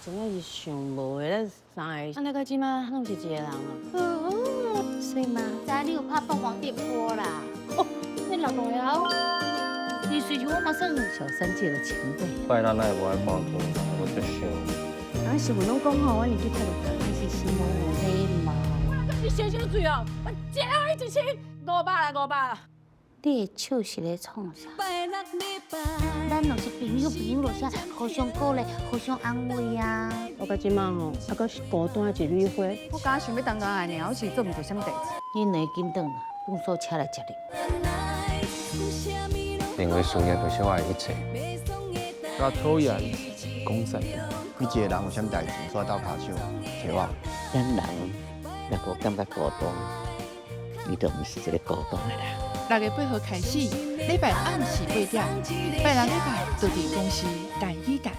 真正是想無的，咱三个，按呢到這馬攏是一個人啊。所以嘛，知你有拍鳳凰電波啦。哦，你老公了？你隨時我嘛算小三界的前輩。拜六哪會無愛看片？我就想。啊，新聞攏講吼，我年紀太大，你是心無禮貌。你傷傷醉哦，我借予你1500啦，五百啦。你的手是咧創啥？咱若是朋友，朋友就是互相鼓勵、互相安慰啊。我到這馬吼，猶閣是孤單一縷花。我敢想欲擔當愛爾，我是做毋著啥物代誌。你兩个緊轉啦，放手車來接你。認為事業就是我的一切。我討厭講實。你一個人有啥物代誌，出來鬥跤手揣我。咱人若無感覺孤單，伊就毋是一個孤單的人。6月8號開始，禮拜暗時8點，拜六禮拜就佇公視台語台。